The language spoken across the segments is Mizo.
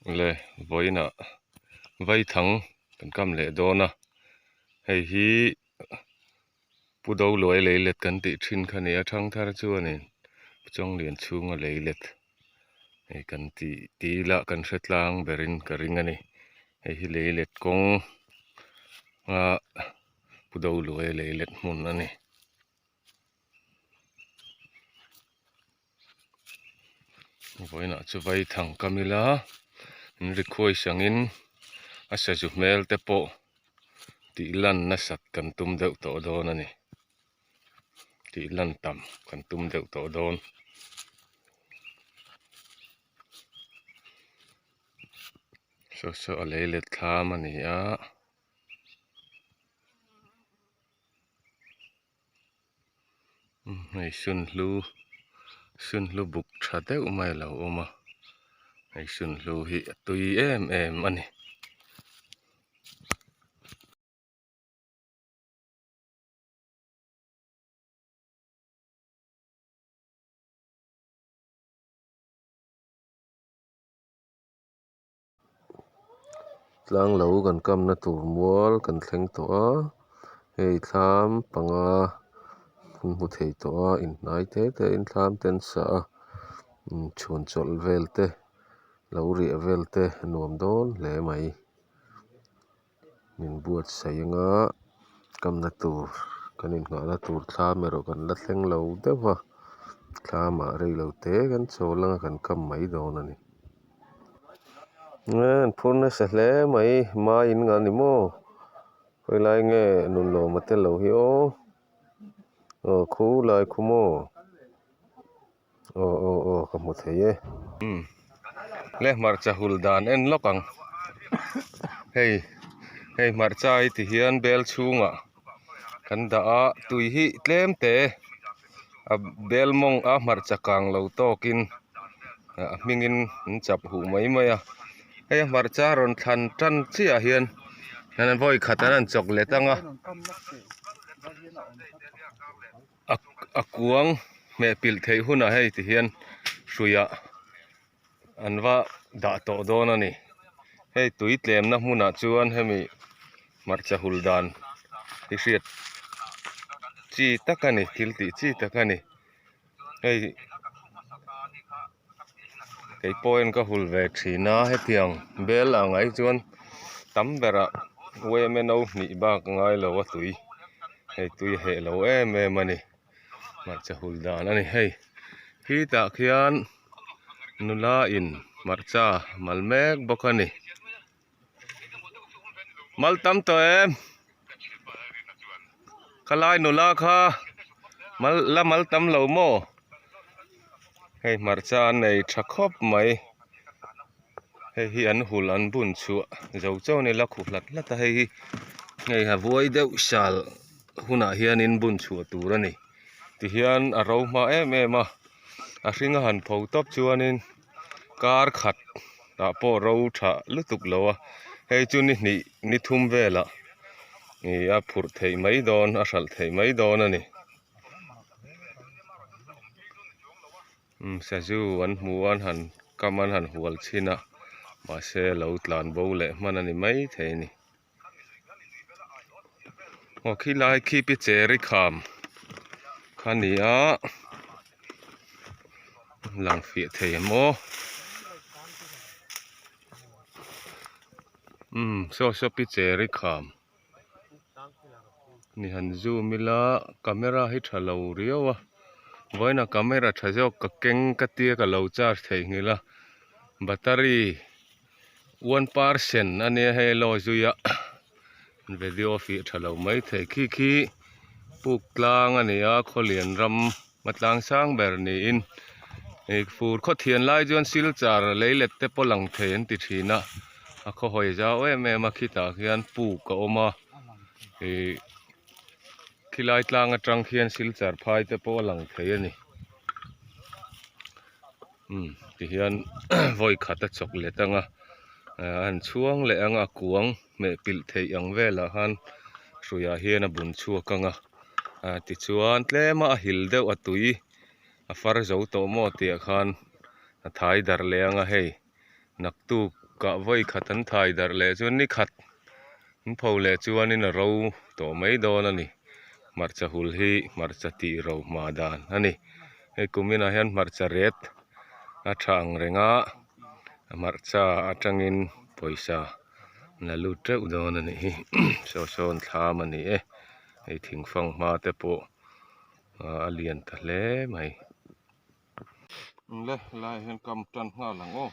Le vawiinah vaithang kan kam leh dawn a hei hi pu do luai lei let kan tih thin kha a ni a thangthar chuanin chawnglian chhunga lei let hei kan tih tih ila kan hre tlang berin ka ring a ni hei hi lei let kawng a pu do luai lei let hmun a ni. Vawiinah chu vaithang kam ila an request angin a sazu hmel te pawh tih lan nasat kan tum deuh tawh dawn a ni tih lan tam kan tum deuh tawh dawn. Saw saw a lei let thlam a ni a. Hei sunhlu sunhlu buk tha deuh mai a lo awm a hei sunhlu hi a tui em em a ni. Tlang lo kan kamna tur mual kan thleng tawh a hei thlam panga kan hmu thei tawh a inhnai te te in thlam te an sa a chhun chawlh vel te lo riah vel te a nuam dawn hle mai min buatsaih anga kamna tur kan innghahna tur thlam erawh kan la thleng lo deuh va thlam ah rei lo te kan chawl anga kan kam mai dawn a ni. Nge an phur nasa hle mai mai in nga ni maw khawilai nge nunlawma te lo hi aw aw khulai khu maw aw aw aw ka hmu thei e. Umm le hmarcha hul dan en lawk ang hei hei hmarcha hi ti hian bel chhungah kan dah a tui hi tlem te a bel mawng a hmarcha kang lo tawkin a hmingin an chap huh mai mai a hei a hmarcha rawn thlan tan chiah ah hian vawi khat an han chawk let ang a a kuang hmeh pilh theih hunah hei ti hian hruiah an va dah tawh dawn a ni hei tui tlemna hmunah chuan hemi hmarcha hul dan hi hriat chi tak a ni thil tih chi tak a ni hei kei pawhin ka hul ve thin a hetiang bel ang ai chuan tam berah uaimeno hnih bak a ngai lo a tui hei tui a heh lo em em a ni. Hmarcha hul dan a ni hei khitah khian nula in hmarcha mal mek bawk a ni mal tam tawh em khalai nula kha mal la mal tam lo maw hei hmarcha an nei tha khawp mai hei hi an hul an bun chhuah zo chauh a ni la khuh hlat hlat a hei hi hei a vuai deuh sal. Hunah hianin bun chhuah tur a ni tihian a ro hma em em a a hring a han pho tawp chuanin kar khat ah pawh ro tha lutuk lo a hei chu ni hnih ni thum velah ih a phurh theih mai dawn a hralh theih mai dawn a ni umm sazu an hmu a an han kam an han hual chhin a mahse lo tlan bo leh hman a ni maithei a ni. Aw khilai khi pi cherry kham kha a ni a lang fiah thei em aw umm saw saw pi cherry kham ni han zoom ila camera hi tha lo riau a vawiin a camera tha zawk ka keng ka tia ka lo charge theihnghilh a battery. One percent a nia hei law zui a video fih tha lo mai thei khi khi puk tlang a ni a khawlian ram a tlang sang ber niin ih fur khaw thian lai chuan silchar lei let te pawh lang thei an ti thin a a khaw hawi zau em em a khitah khian puk a awm a ih khilai tlang atang khian silchar phai te pawh a lang thei a ni. Umm tihian vawi khat a chawk let ang a a han chhuang leh ang a kuang hmeh pilh theih ang velah khan hruiah hian a bun chhuak ang a ah tichuan tlem a a hil deuh a tui a far zo tawh maw tih ah khan a thai darh leh ang a hei naktuk. tukah vawi khat an thai darh leh chuan ni khat an pho leh chuanin a ro tawh mai dawn a ni hmarcha hul hi hmarcha tih ro hma dan a ni hei kuminah hian hmarcha ret a tha ang reng a hmarcha atangin pawisa la lut teuh dawn a nih hi saw sawn thlam a ni e hei thingfang hma te pawh a lian ta hle mai. Le lai hian kam tan nghal ang aw.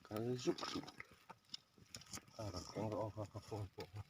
Kal zuk zuk a rawn keng rawh aw kha ka phone pawh kha.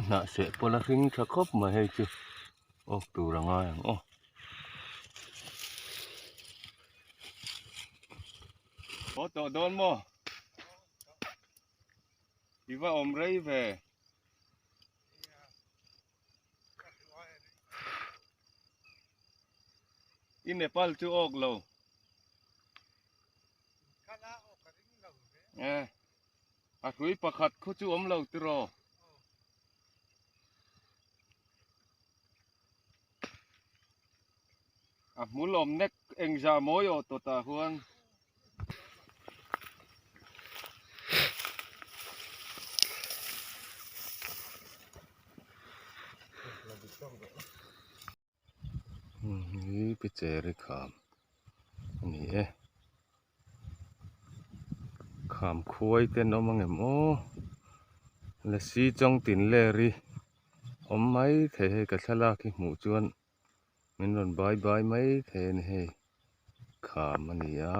Hnah seh pawlh a hring tha khawp mai hei chu awk tur a ngai ang aw. Haw tawh dawn maw? I va awm rei ve. I Nepal chu awk lo. Eh, a hrui pakhat khu chu awm lo tiraw? A hmul awm nek engzah mawi aw tawh tah huan. Hi picheri kham a ni e kham khuai te an awm angem aw lasi chawng tin ler hi awm mai thei hei ka thlalak hi hmuh chuan. Min rawn bai bai mai thei a ni hei kham a ni a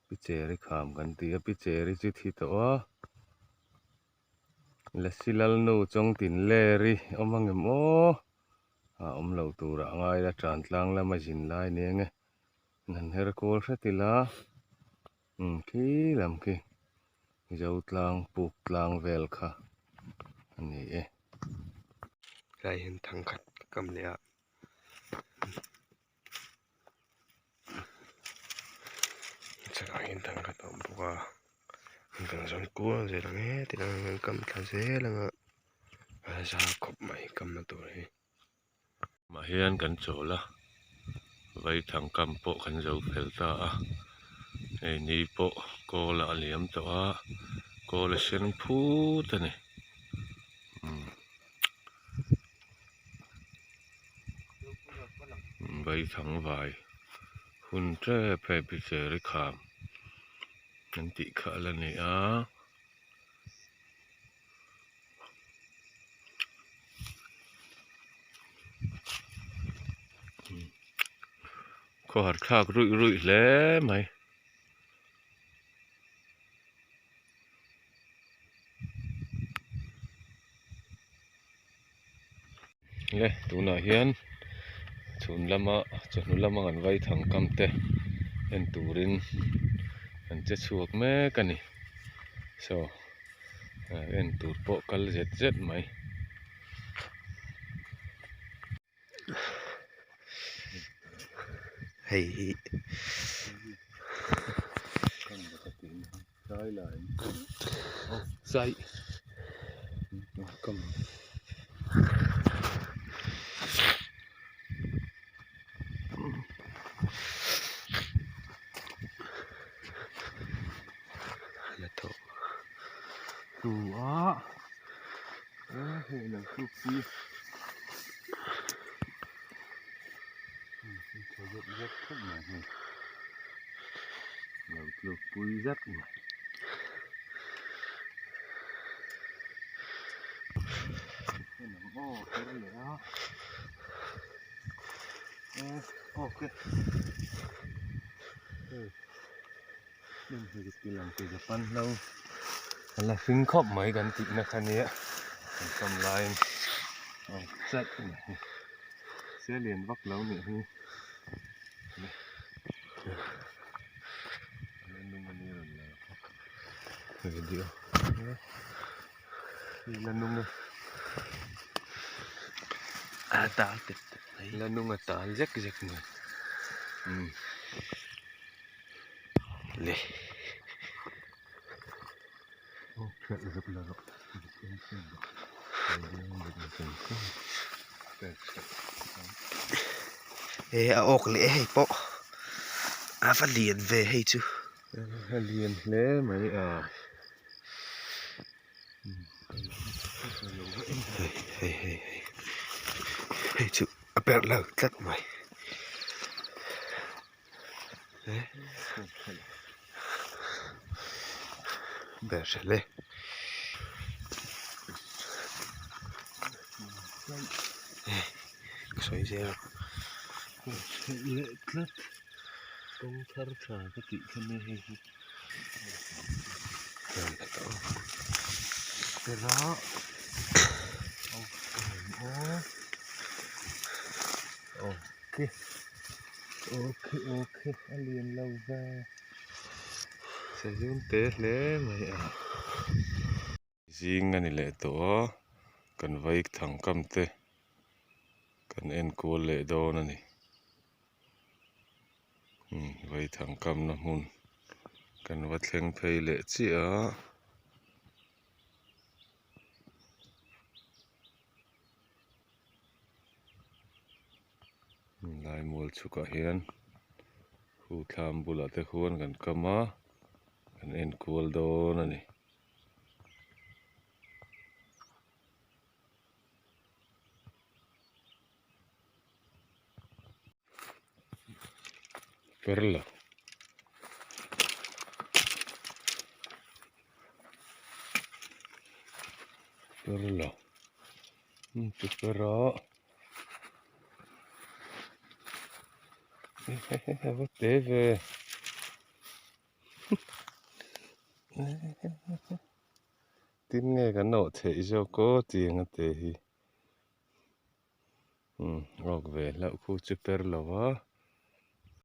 picheri kham kan ti a picheri chu thi tawh a lasi lalnu chawngtin leri awm ang em aw a awm lo turah a ngai a tan tlang lama zin lai nia nge an han her kual hret ila umm khi lam khi zo tlang puk tlang vel kha a ni e. Tlai hian thangkhat ka kam leh a chakah hian thangkhat a awm bawk a an kan zawn kual zel ang e ti lang hian kam thla zel ang a a za khawp mai kamna tur hi. Mah hian kan chawl a, vaithang kam pawh kan zo fel ta a, hei ni pawh kawl ah a liam tawh a, kawl a sen phut a ni. Vaithang vai hun tep hei Picheri kham an tih kha a la ni a. Khawhar thlak ruih ruih hle mai. Le tunah hian chhun lama chawhnu lama kan vai thang kam te en turin an che chhuak mek a ni saw en tur pawh kal zet zet mai. Hei hi La hring khawp mai kan tihna kha nia kan kam laiin a awm chat a ni hi se lian vak lo nih hi video la nung a a tal tep tep mai la nung a tal zek zek mai umm. Le he a awk leh hei pawh a va lian ve hei chu a lian hle mai a hei hei hei hei chu a perh lo tlat mai. Ber hrelh e. Ka sawi zel a. Hrelh leh tlat kawng thar tha ka tih kha nia hei hi. Okay. Okay okay a lian lo ve sazum te hle mai a zing a ni leh tawh a kan vai thang kam te kan en kual leh dawn a ni umm vai thang kam na hmun kan va thleng phei leh chiah a. Lai mual chhukah hian hu thlam bulah te khuan kan kam a kan en kual dawn a ni. Perla Perla Perla va te ve tin nge kan awh theih zawk aw tiang a te hi umm awk ve hlauh khu chu per lo va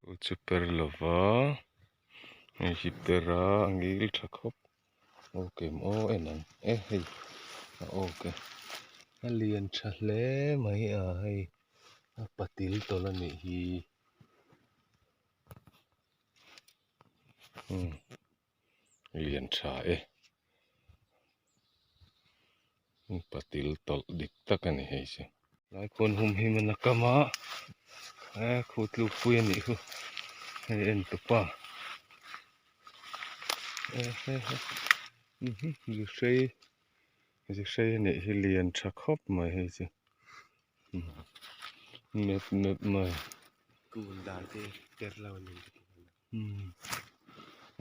khu chu per lo va hei hi per a a ngil tha khawp. Awk em aw en ang e hei a awk e a lian tha hle mai a hei a patil tawlh a nih hi umm lian tha e patil tawlh dik tak a ni hei chu lai khuan hum hi man a kam a e khu tluk pui a nih khu hei en tupa. Zu hrei zu hrei a nih hi lian tha khawp mai hei chu mep mep mai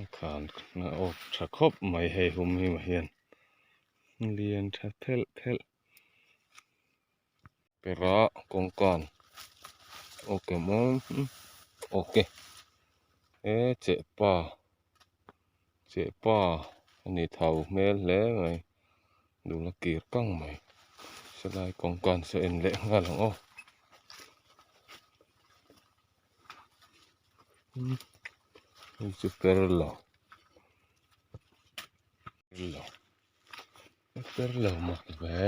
a khan a awk tha khawp mai hei hum hi mah hian lian tha phelh phelh pera kawngkan okay maw okay e chehpa chehpa a ni thau hmel hle mai dul a kir kang mai helai kawngkan saw en leh nghal ang aw hei chu per lo per lo. Per lo mak ve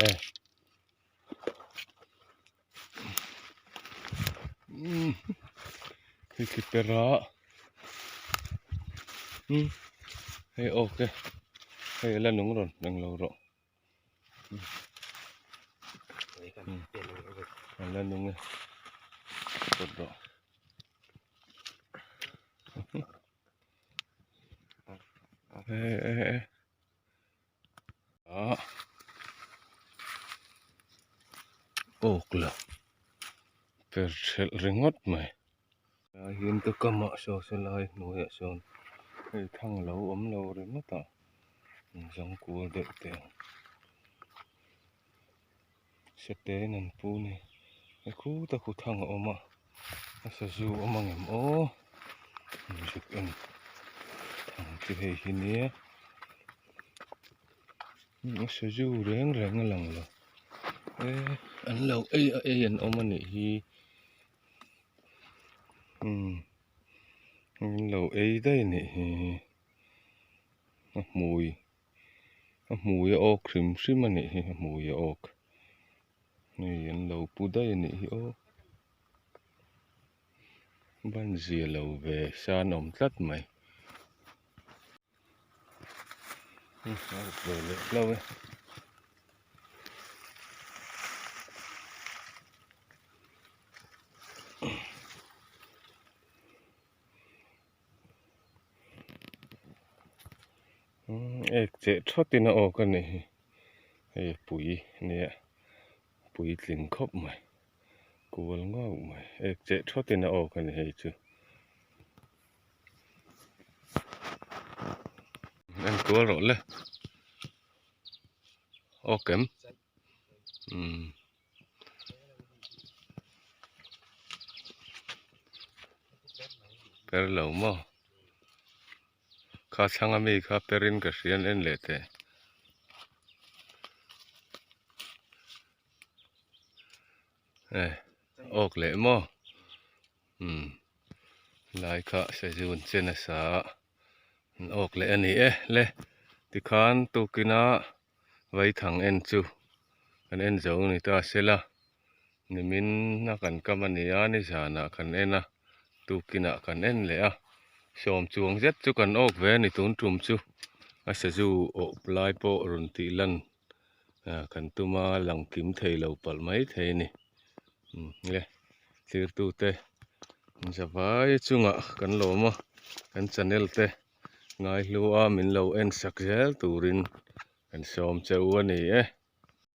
Khi khi per a umm hei awk e hei a la nung rawn englo rawh umm a la nung e kawt rawh e e e ah awk lo per thelh ringawt mai Lai hian ka kamah saw selai hnuaiah sawn hei thang lo awm lo ringawt a inzawng kual deuh teh ang sete in an pu ni he khuta khu thang a awm a a sazu awm ang em aw zuk en thang chu hei hi nia a sazu reng reng a lang lo e an lo ei a ei an awm a nih hi umm an lo ei daih a nih hi a hmui. A hmui a awk hrim hrim a nih hi a hmui a awk hei an lo pu daih a nih hi aw ban zia lo ve san awm tlat mai a up ve leh hlauh e. Ek cheh thawt in a awk a nih hi hei pui nia puitling khawp mai kual ngauh mai ek cheh thawt in a awk a ni hei chu en kual rawh le awk em umm. Per lo maw kha chhang ami kha per in ka hria an en leh teh e awk leh maw umm lai kha sazun che nasa a an awk leh a ni e le tikhan tukina. Vaithang en chu kan en zo ni ta sela nimin a kan kam a ni a nizanah kan en a tukinah kan en leh a sawm chuang zet chu kan awk ve a ni tun tum chu a sazu awp lai pawh rawn tih lan ah kan tum a lang kim thei lo palh mai thei a ni umm le thirtute zavai chungah kan lawm a kan channel te. Ngaihlu a min lo en sak zel turin kan sawm che u a ni e.